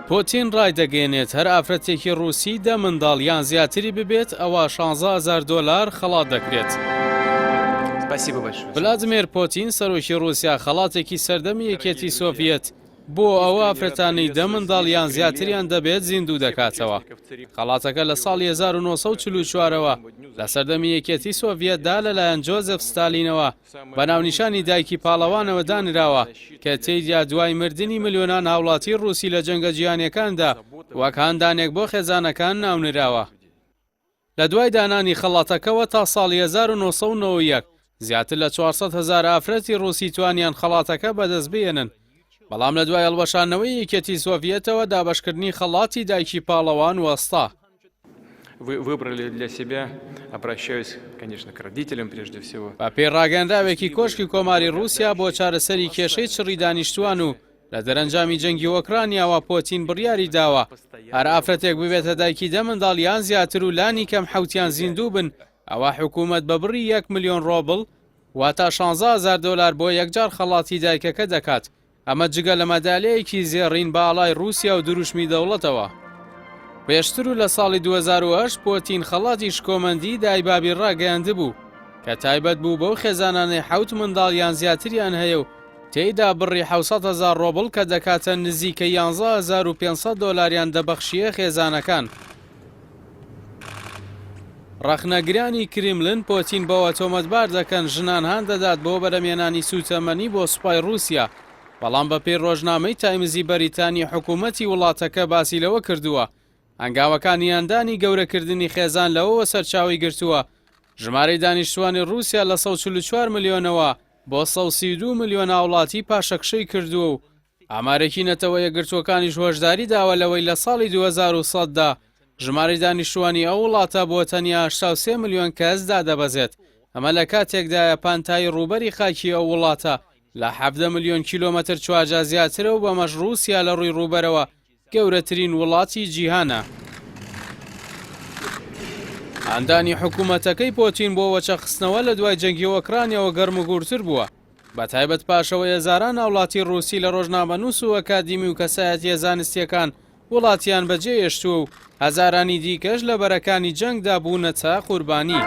پۆتین ڕایدەگەیەنێت، هەر ئافرەتێکی ڕووسی دە منداڵ یان زیاتری ببێت ئەوا شانزە هەزار دۆلار خەڵات دەکرێت. ڤلادیمێر پۆتین سەرۆکی ڕووسیا خەڵاتێکی سەردەمی یەکێتی سۆڤیەت بۆ ئەو ئافرەتانەی دە منداڵ یان زیاتریان دەبێت زیندوو دەکاتەوە. خەڵاتەکە لە ساڵی 1944 ەوە لە سەردەمی یەکێتی سۆڤیەتدا لەلایەن جۆزێف ستالینەوە بە ناونیشانی دایکی پاڵەوانەوە دانراوە کە تێیدا دوای مردنی ملیۆنان هاوڵاتی ڕووسی لە جەنگە جیهانیەکاندا وەک هاندانێک بۆ خێزانەکان ناونراوە. لە دوای دانانی خەڵاتەکەوە تا ساڵی 1991 زیاتر لە 400 هەزار ئافرەتی ڕووسی توانیان خەڵاتەکە بەدەست بهێنن، بەڵام لە دوای هەڵوەشاندنەوەی یەکێتی سۆڤیەتەوە دابەشکردنی خەڵاتی دایکی پاڵەوان وەستا. بەپێی ڕاگەیەنراوێکی کۆشکی کۆماری ڕووسیا بۆ چارەسەری کێشەی چڕی دانیشتووان و لە دەرەنجامی جەنگی ئۆکرانیاوە پۆتین بڕیاری داوە هەر ئافرەتێک ببێتە دایکی دە منداڵ یان زیاتر و لانی کەم حەوتیان زیندوو بن ئەوا حکوومەت بە بڕی یەک ملیۆن ڕۆبڵ واتە 16 هەزار دۆلار بۆ یەکجار خەڵاتی دایکەکە دەکات ئەمە جگە لە مەدالیایەکی زێڕین بە ئاڵای ڕووسیا و دروشمی دەوڵەتەوە. پێشتر و لە ساڵی 2008 پۆتین خەڵاتی شکۆمەندی دایبابی ڕاگەیاندبوو کە تایبەت بوو بەو خێزانانەی حەوت منداڵ یان زیاتریان هەیە و تێیدا بڕی 700 هەزار ڕۆبڵ کە دەکاتە نزیکەی 11500 دۆلاریان دەبەخشییە خێزانەکان. ڕەخنەگرانی کریملن پۆتین بەوە تۆمەتبار دەکەن ژنان هان دەدات بۆ بەرهەمهێنانی سووتەمەنی بۆ سوپای ڕووسیا، بەڵام بەپێی ڕۆژنامەی تایمزی بەریتانی حکوومەتی وڵاتەکە باسی لەوە کردووە هەنگاوەکانی هاندانی گەورەکردنی خێزان لەوەوە سەرچاوەی گرتووە ژمارەی دانیشتووانی ڕووسیا لە 144 ملیۆنەوە بۆ 132 ملیۆن هاوڵاتی پاشەکشەی کردووە و ئامارێکی نەتەوە یەکگرتووەکانیش هۆشداری داوە لەوەی لە ساڵی 2100 دا ژمارەی دانیشتووانی ئەو وڵاتە بۆ تەنیا 83 ملیۆن کەس دادەبەزێت، ئەمە لە کاتێکدایە پانتایی ڕووبەری خاکی ئەو وڵاتە لە 17 ملیۆن کیلۆمەتر چوارجا زیاترە و بەمەش ڕووسیا لە ڕووی ڕووبەرەوە گەورەترین وڵاتی جیهانە. هاندانی حکوومەتەکەی پۆتین بۆ وەچەخستنەوە لە دوای جەنگی ئۆکرانیاوە گەرموگوڕتر بووە، بەتایبەت پاشئەوەی هەزاران هاوڵاتی ڕووسی لە ڕۆژنامەنووس و ئەکادیمی و کەسایەتییە زانستییەکان وڵاتیان بەجێهێشتووە و هەزارانی دیکەش لە بەرەکانی جەنگدا بوونەتە قوربانی.